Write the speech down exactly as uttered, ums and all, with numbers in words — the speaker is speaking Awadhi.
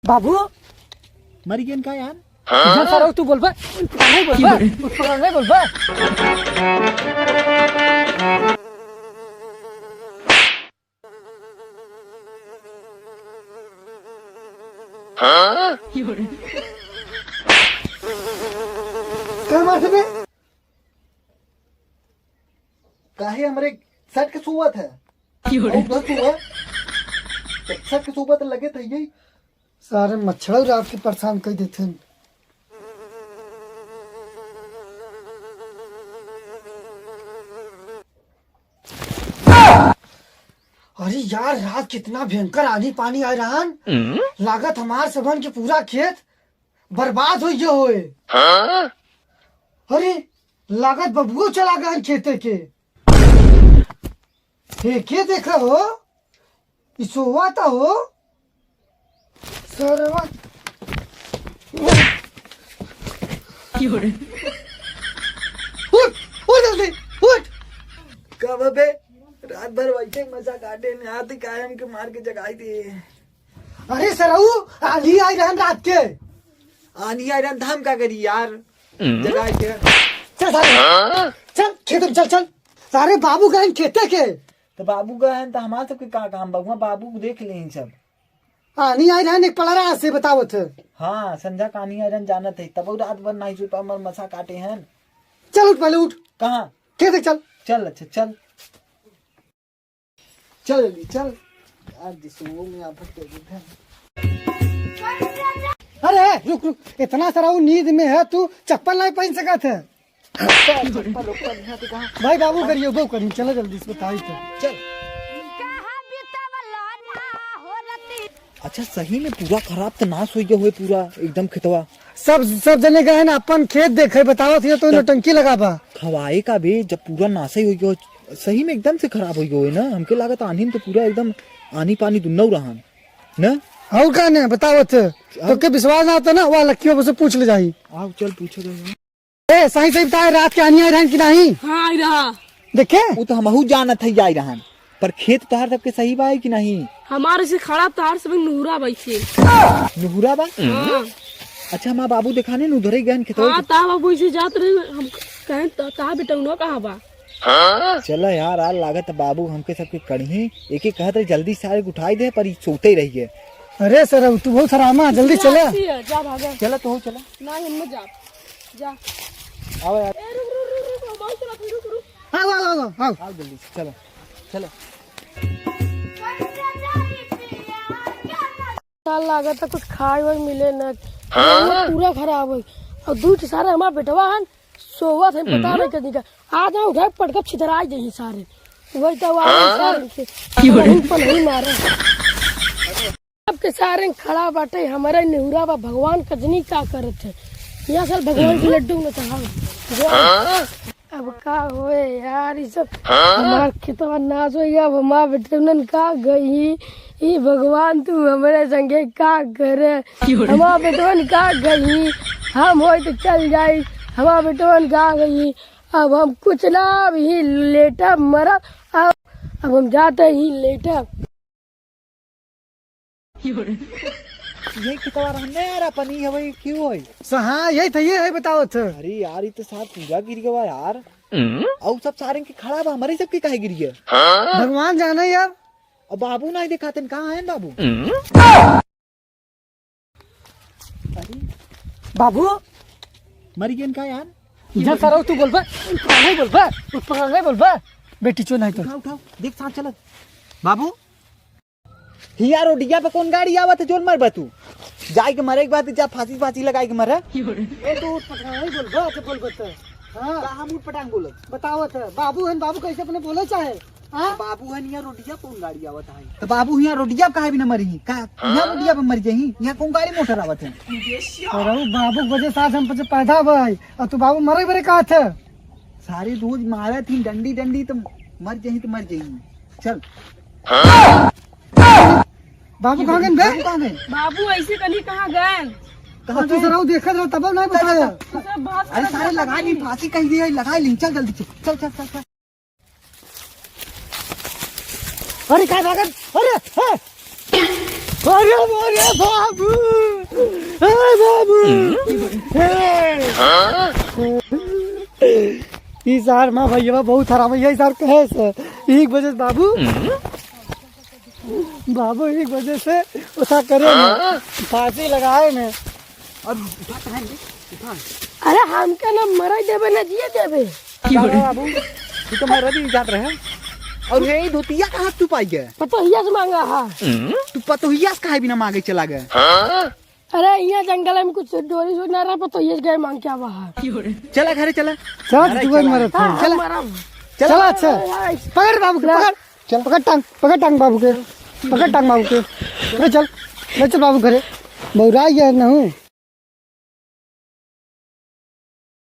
बाबू, मरी गेन का यार? हाँ? सर, तू बोलबा, नहीं बोलबा, नहीं बोलबा। हाँ? का बात है बे? काहे हमरे सट के सोवत है? क्यों रे? और उधर सोवा। सट के सोवा तो लगे थे यही। सारे मच्छर रात के परेशान कर देते हैं। अरे यार, रात कितना भयंकर आंधी पानी आए रहन। हम्म? लागत हमार सबन के पूरा खेत बर्बाद हो गया होए। हाँ? अरे, लागत बबुओ चला गए खेते के। हे, के देखा हो? ई सोवा ता हो? सरवा। क्यों रे? उठ, उठ जल्दी, उठ। का बे? रात भर वैसे ही मजा काटे ने, आते काहे हमके मार के जगाई दे। अरे सरऊ, आंधी आई रहन रात के। आंधी आई रहन त हम का करी यार? हम्म। जगाई के। चल सारे। हाँ? चल, खेत में चल, चल। सारे बाबू गए खेते के। तो बाबू गए हैं तो हमारे सबके का काम बा? हुआं बाबू को देख ले सब। आंधी आई रहन एक पलरा से बतावत है। हाँ, संझा का आंधी आई रहन जानत है, तब रात भर नहीं सो पा, मर मसा काटे हैं। चल उठ, पहले उठ। कहाँ? खेते चल। चल, अच्छा, चल। चल जल्दी, चल। यार, जिसको में आफत कर दी है। अरे, रुक, रुक, इतना सारा वो नींद में है, तू चप्पल नहीं पहन सकत है। चल, चप्पल उप्पल यहाँ पे कहाँ? भाई, बाबू करियो, बाबू करियो, चलो जल्दी से बताई तो। चल। अच्छा, सही में पूरा खराब तो नाश हो गया होए, पूरा एकदम खेतवा। सब, सब जने गए ना अपन खेत देखे, बतावत हियो तो तब नौटंकी लगाबा। खवाए का बे, जब पूरा नाश ही हो गया हो, सही में एकदम से खराब हो गया होए ना। हमके लागत आन्ही में तो पूरा एकदम आन्ही पानी दुन्नौ रहन, ना? और का ने बतावत? तोके विश्वास ना होता ना, वह लक्कियों से पूछ ले जाई। आओ, चल पूछो जाई। ए, सही सही बताए, रात के आनी आई रहन कि नहीं? हाँ, आई रहा। देखे? वो तो हमहू जानत है, आई रहन। पर खेत तोहार सबके सही बा कि नहीं? हमारे से खड़ा तोहार सब नुहरा बा इसे। नुहरा बा? हाँ। अच्छा, हमार बाबू देखाने नु उधरे गए खेतवा हाँ, के। ता बाबू इसे जात रहे, हम कहें, "ता, ता बेटौनो कहाँ बा?" चला यार, आ लागत बाबू हमके सबके कढ़ी, एक एक कहत रहे, "जल्दी सारे उठाई दे," पर ई सोते रह गए। अरे सर, तू बहुत हरामा, जल्दी चला। जा भागा। चला, तू चला। ना, हम ना जा। जा। आओ यार। ए, रुक, रुक, रुक, रुक, रुक, रुक, रुक। आओ, आओ, आओ, आओ। आओ जल्दी से, चलो, चलो। साल लागत है, कुछ खाए वाए मिले ना। हाँ? पूरा खराब है। और दूध सारे हमार बेटवा हन, सोवत है, पता नहीं कहीं का। आज ना उठा के पटका छितराई देही सारे। वही तो आवे हाँ? सारे के। पलही, पलही मारे। सबके सारे खड़ा बाटे, हमारे नेहुरा बा, भगवान कजनी का करत है। यहाँ साल भगवान के लड्डू में चढ़ाओ। हाँ? अब का होए यार, ई सब हाँ? हमार खेतवा नाश हो गया। अब हमार बेटवन का गई, ई भगवान तू हमरे संगे का करे? हमार बेटवन का गई, हम होई तो चल जाई, हमार बेटवन का गई। अब हम कुछ ना, अब ही लेटब मरब। अब, अब हम जाते ही लेटब। यही खेतवा रहने यार, अपन ही हवे, क्यों है? स-, हाँ, यही था, ये है, बताओ तो। अरे यार, ये तो साथ पूरा गिर गवा यार। हम्म? और सब सारे के खड़ा बा, हमारे सबके काहे गिर गया? भगवान जाने यार। अब बाबू नहीं दिखाते, कहाँ है बाबू? हम्म? अरे। बाबू? मरी गेन का यार? जब सारा तू बोलबा, उठ पकड़ नहीं बोलबा, उठ पकड़ नहीं बोलबा। बेटी चो नहीं तो। उठाओ, उठाओ, देख साथ चलत। बाबू? हिया रोडिया पे कौन गाड़ी आवत है, जोन मरबा तू? जाए के मरे के बाद जा फांसी, फांसी लगाए के मरे। ए, तू उठ पकड़ नहीं बोलबा, जब बोलबा तो। हाँ। का हम उठ पटांग बोलत? बतावत है, बाबू हन, बाबू कैसे अपने बोले चाहे? हाँ? बाबू हन, यहाँ रोडिया कौन गाड़ी आवत है? तो बाबू यहाँ रोडिया काहे भी न मरी? का यहाँ रोडिया पे मर जाई? यहाँ कौन गाड़ी मोटर आवत है? अरे बाबू के वजह से आज हम पैदा भाई, और तू बाबू मरे बरे कहा थे? सारे रोज मारत ही डंडी डंडी, तो मर जाई तो मर जाई। चल। बाबू कहाँ गए बे? बाबू कहाँ गए? बाबू ऐसे कहीं कहाँ गए? कहाँ तू गए? सराऊ देखत रहो, तब नहीं बताया। सब बात अरे सारे लगा ली, फांसी कहीं दी है, लगा ली। चल जल्दी चल, चल, चल, चल, चल। अरे, का भागत? अरे, हे! अरे, अरे, बाबू! ए बाबू। ए। ई सार माँ भैया बहुत हराम है, यही सार कहे से। एक बजे से बाबू, बाबू एक बजे से उठा करे ने, फांसी लगाए ने। अब उठा कहाँ है? उठा। अरे हमके ना मरे देबे ना जिए देबे। का रे बाबू, तू तो मरे भी जात रहे। और ये धोतिया कहाँ तू पाई गए? पतोहिया से मांगा हा। तू पतोहिया से काहे बिना मांगे चला गए? अरे यहाँ जंगल में कुछ डोरी सोरी ना रहा, पतोहिया से गए मांग के आवा हा। चला घरे चला। चला, अरे तू चला। मरत हाँ, है। चला। हम मरब। चला। चला, अच्छा। अरे, पकड़ बाबू के, चला। पकड़। चल, पकड़ टांग, पकड़ टांग बाबू के, पकड़ टांग बाबू के। ले चल, ले चल बाबू घरे। बौरा गया है ना हूँ।